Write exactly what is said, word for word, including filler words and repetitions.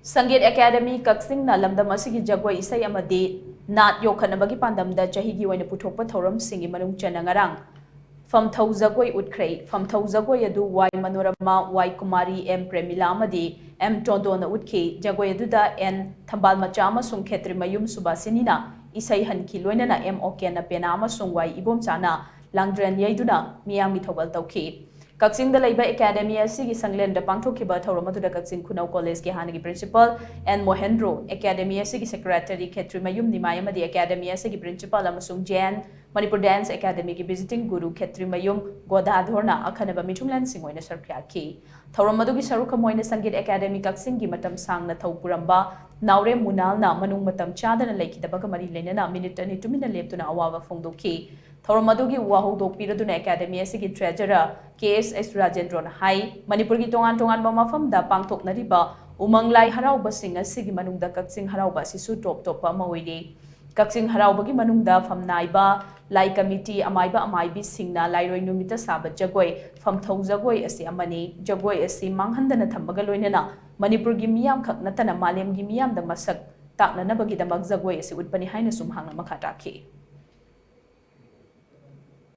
ꯁꯪꯒꯤꯠ academy ꯀꯛꯆꯤꯡꯅ ꯂꯝꯗꯝ ꯑꯁꯤꯒꯤ ꯖꯒꯣꯏ ꯏꯁꯩ ꯑꯃꯗꯤ ꯅꯥꯠ ꯌꯣꯛꯈꯠꯅꯕꯒꯤ ꯄꯥꯟꯗꯝꯗ ꯆꯍꯤꯒꯤ ꯑꯣꯏꯅ ꯄꯨꯊꯣꯛꯄ ꯊꯧꯔꯝꯁꯤꯡꯒꯤ ꯃꯅꯨꯡ ꯆꯟꯅ ꯉꯔꯥꯡ ꯐꯝꯊꯧ ꯖꯒꯣꯏ ꯎꯠꯈ꯭ꯔꯦ꯫ ꯐꯝꯊꯧ ꯖꯒꯣꯏ ꯑꯗꯨ ꯋꯥꯏ ꯃꯅꯣꯔꯃꯥ, ꯋꯥꯏ ꯀꯨꯃꯥꯔꯤ, ꯑꯦꯝ ꯄ꯭ꯔꯦꯃꯤꯂꯥ ꯑꯃꯗꯤ ꯑꯦꯝ ꯇꯣꯟꯗꯣꯅ ꯎꯠꯈꯤ꯫ ꯖꯒꯣꯏ ꯑꯗꯨꯗ ꯑꯦꯟ ꯊꯝꯕꯥꯜ ꯃꯆꯥ ꯑꯃꯁꯨꯡ ꯈꯦꯇ꯭ꯔꯤꯃꯌꯨꯝ ꯁꯨꯕꯥꯁꯤꯅꯤꯅ ꯏꯁꯩ ꯍꯟꯈꯤ꯫ ꯂꯣꯏꯅꯅ ꯑꯦꯝ ꯑꯣꯀꯦꯟꯅ ꯄꯦꯅꯥ ꯑꯃꯁꯨꯡ ꯋꯥꯏ ꯏꯕꯣꯝꯆꯥꯅ ꯂꯥꯡꯗ꯭ꯔꯦꯟ ꯌꯩꯗꯨꯅ ꯃꯤꯌꯥꯝꯒꯤ ꯊꯧꯒꯜ ꯇꯧꯈꯤ꯫ ꯀꯛꯆꯤꯡꯗ ꯂꯩꯕ ꯑꯦꯀꯥꯗꯦꯃꯤ ꯑꯁꯤꯒꯤ ꯁꯪꯂꯦꯟꯗ ꯄꯥꯡꯊꯣꯛꯈꯤꯕ ꯊꯧꯔꯝ ꯑꯗꯨꯗ ꯀꯛꯆꯤꯡ ꯈꯨꯅꯧ ꯀꯣꯂꯦꯖꯀꯤ ꯍꯥꯟꯅꯒꯤ ꯄ꯭ꯔꯤꯟꯁꯤꯄꯥꯜ ꯑꯦꯟ ꯃꯣꯍꯦꯟꯗ꯭ꯔꯣ, ꯑꯦꯀꯥꯗꯦꯃꯤ ꯑꯁꯤꯒꯤ ꯁꯦꯀ꯭ꯔꯦꯇꯔꯤ ꯈꯦꯇ꯭ꯔꯤꯃꯌꯨꯝ ꯅꯤꯃꯥꯏ ꯑꯃꯗꯤ ꯑꯦꯀꯥꯗꯦꯃꯤ ꯑꯁꯤꯒꯤ ꯄ꯭ꯔꯤꯟꯁꯤꯄꯥꯜ ꯑꯃꯁꯨꯡ ꯖꯦ ꯑꯦꯟ ꯃꯅꯤꯄꯨꯔ ꯗꯥꯟꯁ ꯑꯦꯀꯥꯗꯦꯃꯤꯒꯤ ꯚꯤꯖꯤꯇꯤꯡ ꯒꯨꯔꯨ ꯈꯦꯇ꯭ꯔꯤꯃꯌꯨꯝ ꯒꯣꯗꯥꯙꯣꯔꯅ ꯑꯈꯟꯅꯕ ꯃꯤꯊꯨꯡꯂꯦꯟꯁꯤꯡ ꯑꯣꯏꯅ ꯁꯔꯨꯛ ꯌꯥꯈꯤ꯫ ꯊꯧꯔꯝ ꯑꯗꯨꯒꯤ ꯁꯔꯨꯛ ꯑꯃ ꯑꯣꯏꯅ ꯁꯪꯒꯤꯠ ꯑꯦꯀꯥꯗꯦꯃꯤ ꯀꯛꯆꯤꯡꯒꯤ ꯃꯇꯝ ꯁꯥꯡꯅ ꯊꯧ ꯄꯨꯔꯝꯕ ꯅꯥꯎꯔꯦꯝ ꯃꯨꯅꯥꯜꯅ ꯃꯅꯨꯡ ꯃꯇꯝ ꯆꯥꯗꯅ ꯂꯩꯈꯤꯗꯕꯒ ꯃꯔꯤ ꯂꯩꯅꯅ ꯃꯤꯅꯤꯠ ꯑꯅꯤ ꯇꯨꯃꯤꯟꯅ ꯂꯦꯞꯇꯨꯅ ꯑꯋꯥꯕ ꯐꯣꯡꯗꯣꯛꯈꯤ꯫ ꯊꯧꯔꯝ ꯑꯗꯨꯒꯤ ꯋꯥꯍꯧꯗꯣꯛꯄꯤꯔꯗꯨꯅ ꯑꯦꯀꯥꯗꯦꯃꯤ ꯑꯁꯤꯒꯤ ꯇ꯭ꯔꯦꯖꯔꯔ ꯀꯦ ꯑꯦꯁ ꯑꯦꯁ ꯔꯥꯖꯦꯟꯗ꯭ꯔꯣꯅ ꯍꯥꯏ, ꯃꯅꯤꯄꯨꯔꯒꯤ ꯇꯣꯉꯥꯟ ꯇꯣꯉꯥꯟꯕ ꯃꯐꯝꯗ ꯄꯥꯡꯊꯣꯛꯅꯔꯤꯕ ꯎꯃꯪ ꯂꯥꯏ ꯍꯔꯥꯎꯕꯁꯤꯡ ꯑꯁꯤꯒꯤ ꯃꯅꯨꯡꯗ ꯀꯛꯆꯤꯡ ꯍꯔꯥꯎꯕ ꯑꯁꯤꯁꯨ ꯇꯣꯞ ꯇꯣꯞꯄ ꯑꯃ ꯑꯣꯏꯔꯤ꯫ ꯀꯛꯆꯤꯡ ꯍꯔꯥꯎꯕꯒꯤ ꯃꯅꯨꯡꯗ ꯐꯝꯅꯥꯏꯕ, ꯂꯥꯏ ꯀꯃꯤꯇꯤ, ꯑꯃꯥꯏꯕ ꯑꯃꯥꯏꯕꯤꯁꯤꯡꯅ ꯂꯥꯏꯔꯣꯏ ꯅꯨꯃꯤꯠꯇ ꯁꯥꯕ ꯖꯒꯣꯏ, ꯐꯝꯊꯧ ꯖꯒꯣꯏ ꯑꯁꯤ ꯑꯃꯅꯤ꯫ ꯖꯒꯣꯏ ꯑꯁꯤ ꯃꯥꯡꯍꯟꯗꯅ ꯊꯝꯕꯒ ꯂꯣꯏꯅꯅ ꯃꯅꯤꯄꯨꯔꯒꯤ ꯃꯤꯌꯥꯝꯈꯛ ꯅꯠꯇꯅ ꯃꯥꯂꯦꯝꯒꯤ ꯃꯤꯌꯥꯝꯗ ꯃꯁꯛ ꯇꯥꯛꯅꯅꯕꯒꯤꯗꯃꯛ ꯖꯒꯣꯏ ꯑꯁꯤ ꯎꯠꯄꯅꯤ ꯍꯥꯏꯅꯁꯨ ꯃꯍꯥꯛꯅ ꯃꯈꯥ ꯇꯥꯈꯤ꯫